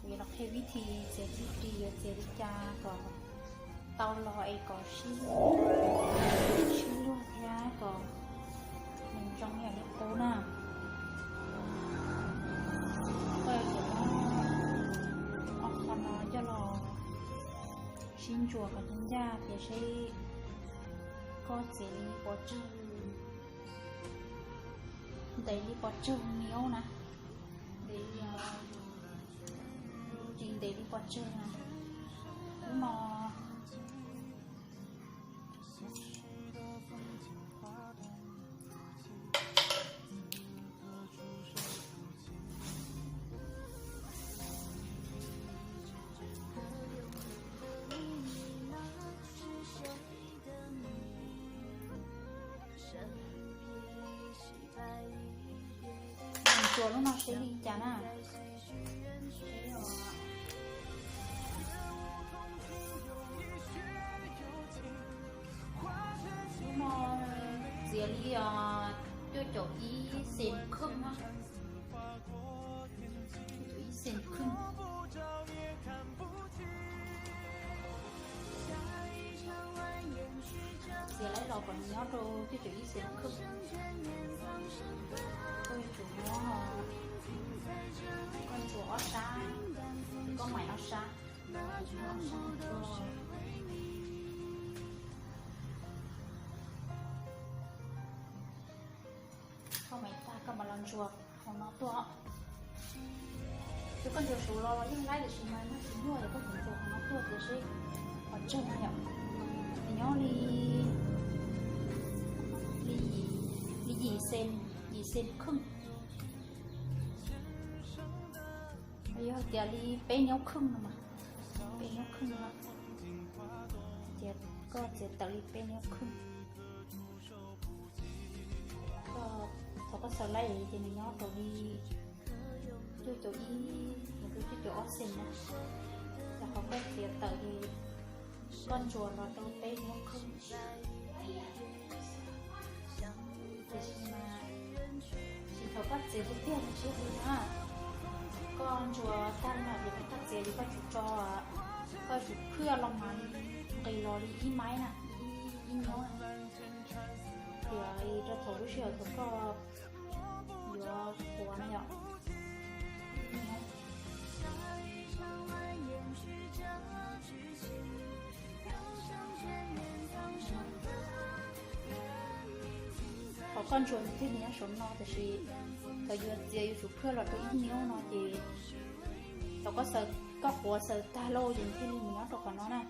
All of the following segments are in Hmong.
Los qhia vib thi txiav txuj ris yuav txiav li cas kom tau los es kom sib, sib luag thiab kom nws zoo yam li qub na. Koj yuav tsum muab ob qho no coj los sib ntsuas kom ncaj ncaj thiab seb koj txiav li pov tsawg, ntev li pov tsawg niab na, ntev li, tsis ntev li pov tsawg na. Lub no Ntsuas lub no seb li cas na. Lub no txiav li cuaj caum ib xees khwb na. Cuaj caum ib xees khwb. Txiav lawm los kom nws nyob rau cuaj caum ib xees khwb. Koj yuav tsum muab, koj ntsuas ob sab, koj maim ob sab, ob sab tuaj. Koj maim tag koj mam los ntsuas hauv no tuaj. Yog koj ntsuas saud los yeej laib, tiam sis mas nws tsis nyuaj, yog koj ntsuas hauv no tuaj tias seb qhov tsawg no yom. Nws nyob li, li yim, li yim xees, yim xees khwb. Yog hais tias li peb niab khwb no mas, peb niab khwb no, ces koj txiav tawm li peb niab khwb. Koj, thaum koj xaws laib ces nws nyob rau li cuaj caum ib mus rau cuaj caum ob xees na. Yog qhov koj txiav tawm ces koj ntsuas los rau peb niab khwb. Tiam sis mas, tsis thaum koj txiav tiag tiag los tsis ua li na. Koj ntsuas tag li no ces koj txiav ces koj tsum tso, koj tsum phwj los mas nqis los li ib maib na, ib, ib nyob na. Tias rau thaum lub sij hawm thaum koj yuav quav na yom. Thaum koj ntsuas nws thiaj li nyob saum no, tiam sis thaum yuav txiav yuav tsum phwj los rau ib nyob no ces thaum koj xaws, koj quav xaws tag lauj ces nws thiaj li mus nyob rau qhov no na.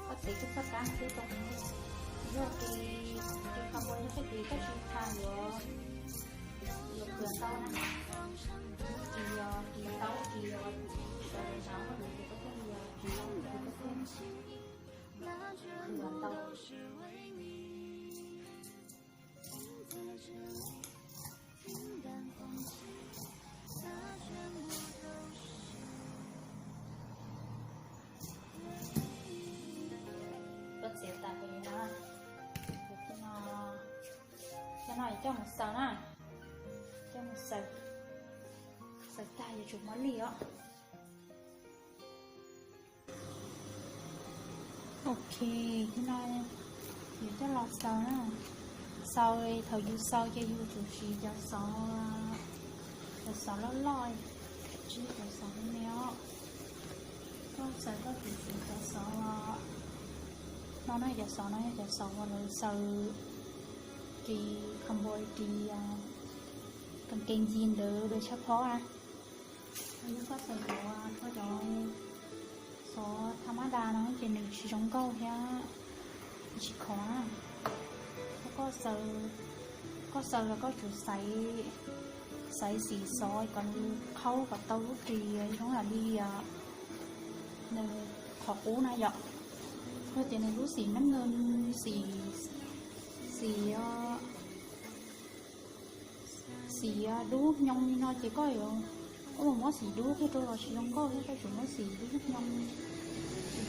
Koj txiav cov txoj kab no twb tau, yog ces ris qhov npua yog tej ris koj tsis tha yuav, yuav kawg tau na. Ris, ris tau, ris sawv daws ntaub no ces koj thiaj li ris tau, ris koj thiaj kawg tau. Koj txiav tas li no, cov no coj mus xaws na, coj mus xaws, xaws tag yuav tsum muab lim os. Ok, cov no yus coj los xaws na. Xaws, thaum yus xaws ces yus tsum siv cov xov, cov xov loj loj, tsis yog cov xov me me os. Koj xaws koj tsum siv cov xov no na, cov xov no yog cov xov uas lawv xaws ris kham npua ris, kas kees yis ntawd lawv tshaj phob na. Yog koj xaws cov, koj cov xov tha mab das no ces nws tsis zoo nkauj thiab tsis khov na. Koj xaws, koj xaws los koj tsum xaiv, xaiv xim xov kom nws qhaub kom tau lub ris zoo yam li nws qhov qub na yom. Yog tias nws lub xim neej, xim, xim, xim dub hnyo li no ces koj yuav, koj mus muab xim dub thiaj rau los tsis zoo nkauj thiab, koj tsum muab xim dub hnyo, xim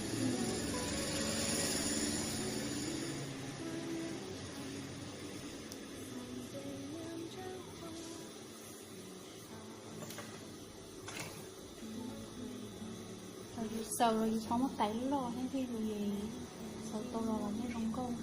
Xaws los yus txhob muab tais loj thiab, thiaj li xaws tau los los yeej zoo nkauj.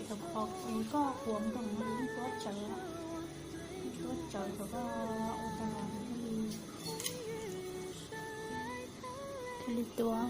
Ces thaum qhov koj quav nkaus no yus yeej tuav tsawv, yeej tuav tsawv thaum koj ua tau los thiaj li, thiaj li tuav.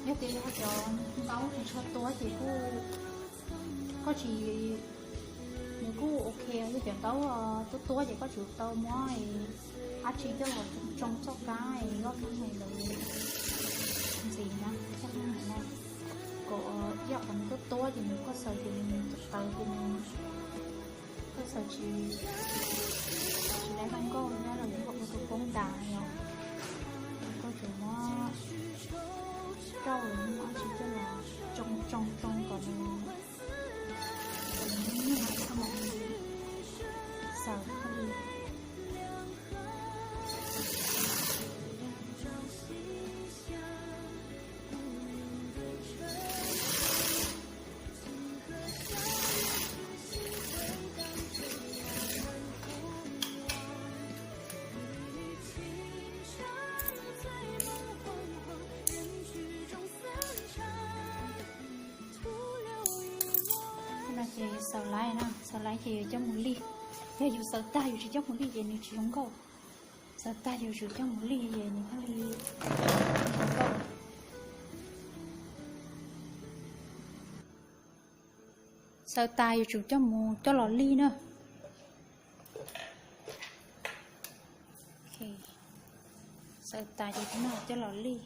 Yog tias yog cov ntaub tsis tshua tuab ces kuj, koj tsis, nws kuj ok. Yog cov ntaub tuab tuab ces koj tsuas tau muab dab tsi coj los tsoo tsoo txoj kab zoj kab hais lawv ntxiv na, txoj kab hais na, kom ib yam qhov nws tuab tuab ces nws koj xaws ces nws tawv ces nws, koj xaws tsis, tsis tau zoo nkauj thiab los yog ua tus poob ntas yom. Koj tsuas muab rau lub dab tsi coj los tsoo tsoo tsoo kom nws, kom nws nyuaj nyuaj na, koj mam li xaws thiaj li. Ces xaws laiv na, xaws laiv ces yuav coj mus lij. Yog yus xaws tag yus tsis coj mus lij ces nws tsis zoo nkauj. Xaws tag yus tsum coj mus lij ces nws thiaj li zoo nkauj. Xaws tas yus tsum coj mus coj los lij na. Xaws tas ces no coj los lij.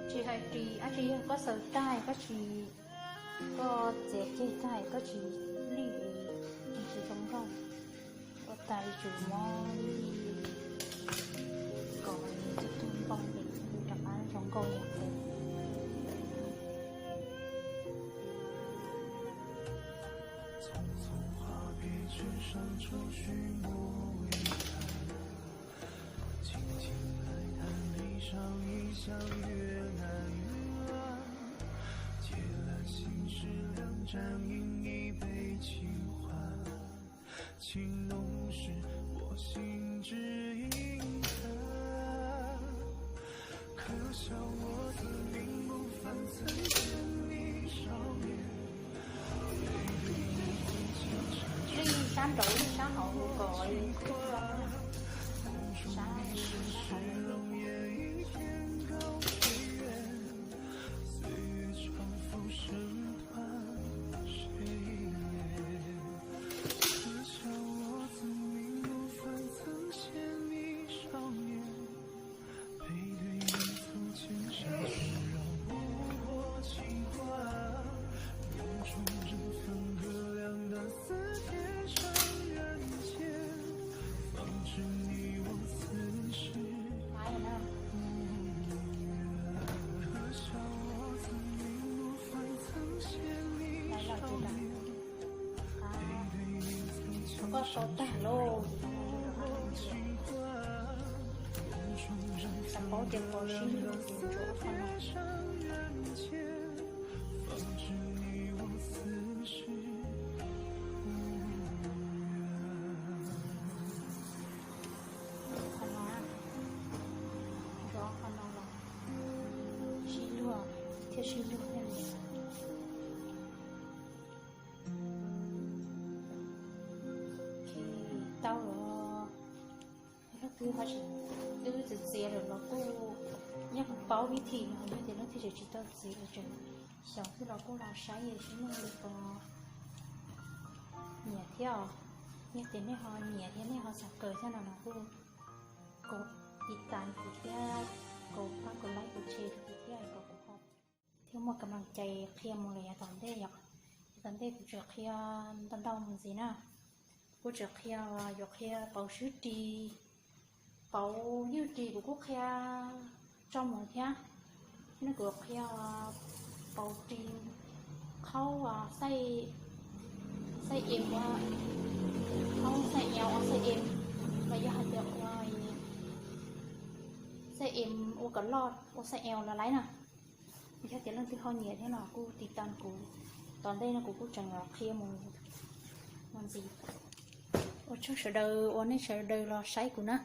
Tsis hais ris dab tsi, yog koj xaws tag koj tsis, koj txiav ceg tag koj tsis lij, tsis zoo nkauj. Ua tas yuav tsum muab lij. Kom coob coob npoo ces rov qab zoo nkauj li. Sab nraud sab hauv, sab hauv. Koj sau tag lauj. Xav paub tias koj sib ntsib qhov no. Qhov no, qhov no los sib luag thiab sib luag thiab li. Tau los, leej twg ho tsis, twb txiav txiav lawm los kuj yeej paub vib thi no, yog tias leej twg tseem tsis tau txiav los tseem xyaum xwb los kuj los saib sib luag li ko. Nyiam thiab os, yog tias nej ho nyiam thiab nej ho xav kawm thiab no los kuj kaum tiv tas kuv thiab, kaum pab kaum like kuv tseg rau kuv thiab kom kuv ho thiab muaj kam lam cai qhia mus lawm yav tom ntej yom. Yav tom ntej kuv tsuas qhia ntau ntau mus ntxiv na. Kuv tsuas qhia, yuav qhia pauv swb ris, pauv ywj ris kuv kuj qhia tso mus thiab. Thiab no kuv qhia pauv ris qhaub xaij, xaij em, qhaub xaij L ua xaij em, los yog hais tias ua xaij em ua kom loj ua xaij L los laib na. Yog tias leej twg ho nyiam thiab no kuj tiv tas kuv, tom ntej no kuv kuj tseem qhia mus ntxiv. Ua tsaug sawv daws uas nej sawv daws los saib kuv na.